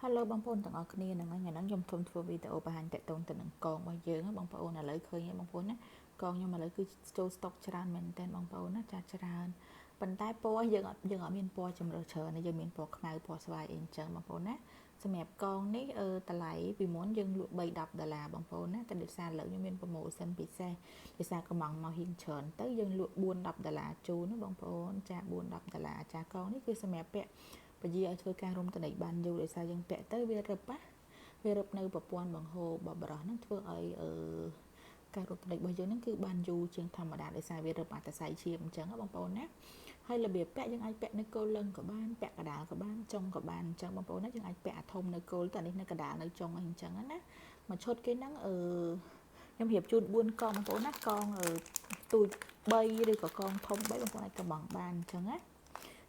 Hello បងប្អូនទាំងអស់គ្នាហ្នឹងហើយថ្ងៃហ្នឹងខ្ញុំធំធ្វើវីដេអូបង្ហាញតកតងទៅនឹងកងរបស់យើងបងប្អូនឥឡូវឃើញហើយបងប្អូនណាកងខ្ញុំឥឡូវគឺចូលស្តុកច្រើនមែនតើបងប្អូនណាចាច្រើនប៉ុន្តែពណ៌យើងអត់មានពណ៌ចម្រុះច្រើនយើងមានពណ៌ខ្មៅពណ៌ស្វាយអីអញ្ចឹងបងប្អូនណាសម្រាប់កងនេះអឺតម្លៃពីមុនយើងលក់3 10ដុល្លារបងប្អូនណាតែដោយសារឥឡូវខ្ញុំមាន promotion ពិសេសដោយសារកំងមកហ៊ានច្រើនទៅយើងលក់4 10ដុល្លារជូនណាបងប្អូនចា4 10ដុល្លារចាកងនេះគឺសម្រាប់ពាក់ពជាឲ្យធ្វើការរុំតនិចបានយូរដោយសារយើងពាក់ទៅវារឹបណាវារឹបនៅប្រព័ន្ធបង្ហូរបបរោះហ្នឹងធ្វើឲ្យអឺការរុំតនិចរបស់យើងហ្នឹងគឺបានយូរជាងធម្មតាដោយសារវារឹបអត្តស័យឈាមអញ្ចឹងបងប្អូនណាហើយរបៀបពាក់យើងអាចពាក់នៅគោលលឹងក៏បានពាក់កដាលក៏បានចុងក៏បានអញ្ចឹងបងប្អូនណាយើងអាចពាក់អាធំនៅគោលតែនេះនៅកដាលនៅចុងអីអញ្ចឹងណាមួយឈុតគេហ្នឹងអឺខ្ញុំរៀបជូន4កងបងប្អូនណាកងទូច3ឬក៏កងធំ3បងប្អូនអាចកំងបានអញ្ចឹងណា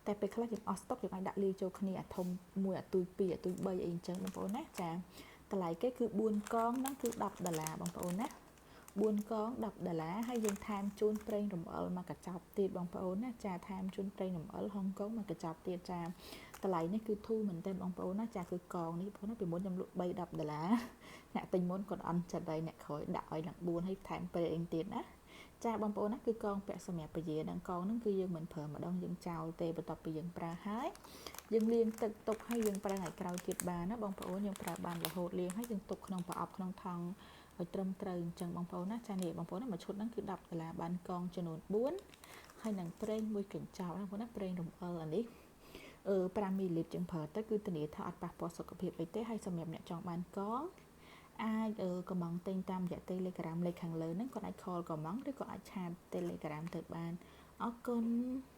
តែពេលខ្លះយើងអស់ស្តុកយើងអាចដាក់លាយចូលគ្នាអាធំមួយអាទូច2អាទូច3អីអញ្ចឹងបងប្អូនណាចាតម្លៃគេគឺ4កងហ្នឹងគឺ10ដុល្លារបងប្អូនណា4កង10ដុល្លារហើយយើងថែមជូនប្រេងរំអិលមួយកញ្ចប់ទៀតបងប្អូនណាចាថែមជូនប្រេងរំអិលហុងកុងមួយកញ្ចប់ទៀតចាតម្លៃនេះគឺធូរមែនទែនបងប្អូនណាចាគឺកងនេះបងប្អូនណាពីមុនខ្ញុំលក់3 10ដុល្លារអ្នកទិញមុនគាត់អន់ចិត្តហើយអ្នកក្រោយដាក់ឲ្យឡើង4ហើយថែមប្រេងទៀតណាចាបងប្អូនណាគឺកងពាក់សម្រាប់ពជានឹងកងហ្នឹងគឺយើងមិនប្រើម្ដងយើងចោលទេបន្ទាប់ពីយើងប្រើហើយយើងលាងទឹកទុកហើយយើងប្រើថ្ងៃក្រោយទៀតបានណាបងប្អូនយើងប្រើបានរហូតលាងហើយយើងទុកក្នុងប្រអប់ក្នុងថង់ឲ្យត្រឹមត្រូវអញ្ចឹងបងប្អូនណាចានេះបងប្អូនណាមួយឈុតហ្នឹងគឺ10ដុល្លារបានកងចំនួន4ហើយនឹងប្រេងមួយកញ្ចប់ណាបងប្អូនណាប្រេងរំអិលអានេះអឺ5មីលីលីត្រជាងប្រើទៅគឺធានាថាអត់ប៉ះពាល់សុខភាពអីទេហើយសម្រាប់អ្នកចង់បានកងអាចកំងទិញតាមរយៈ Telegram លេខខាងលើហ្នឹងគាត់អាច call កំងឬក៏អាច chat Telegram ទៅបានអរគុណ។